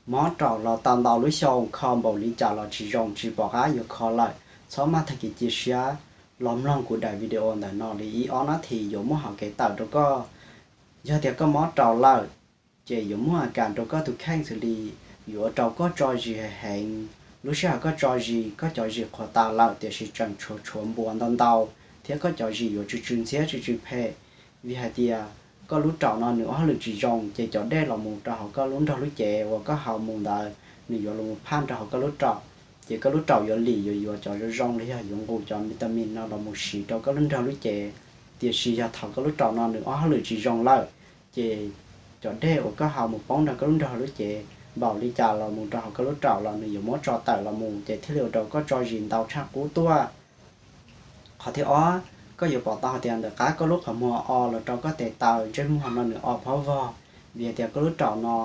Mob raum los tau ntau lub xyoo, kho npaum li cas los tsis zoo, tsis pom qab yuav kho lawm. Txhob maj tag kev cia siab, los mloog kuv daim video ntawm no li ib ob nab this, yuav muab hau kev tawm rau koj. Yog tias koj mob raum lawm, ces yuav muaj a kas rau koj tus kheej xws li yuav ua rau koj tso zis heev heev. Lub sij hawm koj tso zis, koj cov zis qhuav tas lawm tiam sis tseem tshuav tshuav npuas ntau ntau, thiab koj cov zis yuav tsw tsw ntxhiab tsw tsw phem. Vim hais tias koj lub raum no nws ua hauj lwm tsis zoo, ces cov dej los mus rau hauv koj lub nrog lub cev uas koj haus mus ntawd, nws yuav los mus phaj rau hauv koj lub raum. Ces koj lub raum yuav lim, yuav yuav cov zoo zoo los yog yuav nqus cov vitamin no los mus siv rau koj lub nrog lub cev. Tiam sis yog thaum koj lub raum no nws ua hauj lwm tsis zoo lawm, ces cov dej uas koj haus mus poob nrog koj lub nrog lub cev npaum li cas los mus rau hauv koj lub raum los nws yuav muab tso tawm los mus, ces thiaj li ua rau koj tso zis ntau tshaj qub tuaj. Qhov thib ob, koj yuav pom tau hais tias ntawm qab koj lub qhov muag o los rau koj tes taw ntsej muag no nws o phob vog, vim hais tias koj lub raum no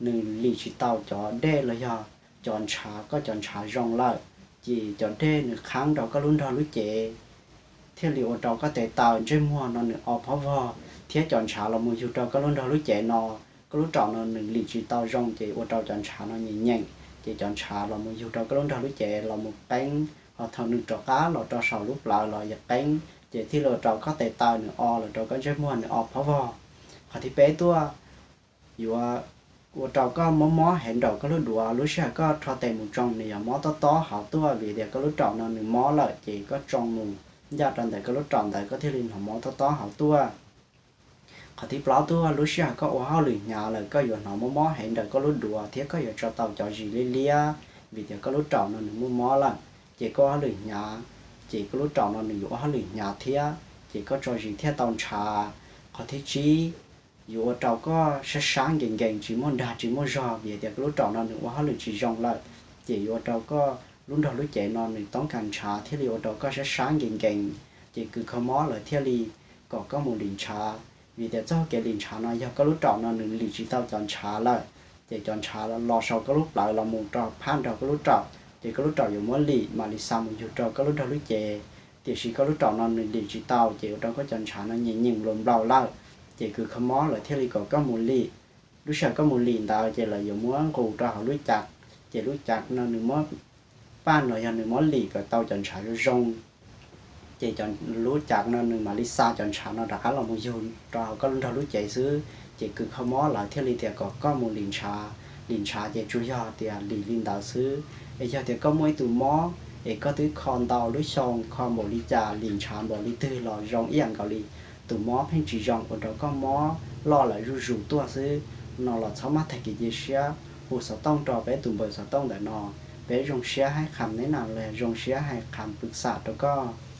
nws lim tsis tau cov dej los yog cov ntshav, koj cov ntshav zoo lawm, ces cov dej nws qhab rau koj lub nrog lub cev, thiaj li ua rau koj tes taw ntsej muag no nws o phob vog, thiab cov ntshav los mus yug rau koj lub nrog lub cev no. Koj lub raum no nws lim tsis tau zoo, ces ua rau cov ntshav no nyeem nyeem, ces cov ntshav los mus yug rau koj lub nrog lub cev los mus qeeb, ho thaum nws rov qab los rau saum lub plawv los yog qeeb, ces thiaj li ua rau koj tes taw nws o los rau koj ntsej muag nws o phob vog. Qhov thib peb tuaj, yuav ua rau koj mob mob heev nraum koj lub duav. Lub sij hawm koj rho tes mus tsoo nws yog mob tob tob hauv tuaj, vim tias koj lub raum no nws mob lawm, ces koj tsoo mus ncaj rau ntawm koj lub raum ntawd koj thiaj li hnov mob tob tob hauv tuaj. Qhov thib plaub tuaj, lub sij hawm koj ua hauj lwm hnyav lawm koj yuav hnov mob mob heev nraum koj lub duav thiab koj yuav tso tau cov zis liab liab, vim tias koj lub raum no nws muaj mob lawm, ces koj ua hauj lwm hnyav, ces koj lub raum no nws yuav ua hauj lwm hnyav thiab, ces koj tso zis thiaj tau ntshav. Qhov thib tsib, yuav ua rau koj sab sab nkees nkees tsis muaj dag tsis muaj zog, vim tias koj lub raum no nws ua hauj lwm tsis zoo lawm, ces yuav ua rau koj lub nrog lub cev no nws toob kas ntshav thiaj li ua rau koj sab sab nkees nkees, ces kws kho mob lawv thiaj li kom koj mus lim ntshav. Vim tias txoj kev lim ntshav no yog koj lub raum no nws lim tsis tau cov ntshav lawm, ces cov ntshav los saum koj lub plawv los mus rau phab nrog koj lub raum, ces koj lub raum yuav muab lim mam li xa mus yug rau koj lub nrog lub cev. Tiam sis koj lub raum no nws lim tsis tau, ces ua rau koj cov ntshav no nyeem nyeem nplaus nplaus lawm, ces kws kho mob lawv thiaj li kom koj mus lim. Lub sij hawm koj mus lim ntawd ces lawv yuav muab nqus rau hauv lub cav, ces lub cav no nws muab paj los yog nws muab lim kom tau cov ntshav zoo zoo, ces lub cav no nws mam li xa cov ntshav no rov qab los mus yug rau hauv koj lub nrog lub cev xwb. Ces kws kho mob lawv thiaj li tias kom koj mus lim ntshav. Lim ntshav ces tsuas yog tias lim li ntawd xwb. Es yog tias koj muaj ib tug mob es koj twb kho ntau lub xyoo, kho npaum li cas, lim ntshav npaum li twg los zoo ib yam nkaus li, tus mob pheej tsis zoo, ua rau koj mob loj lawm zuj zus tuaj xwb no los txhob maj tag kev cia siab, hu xov tooj rau peb tus npawb xov tooj ntawm no, peb zoo siab hais qhas neb na los zoo siab hais qhas pw xam rau koj.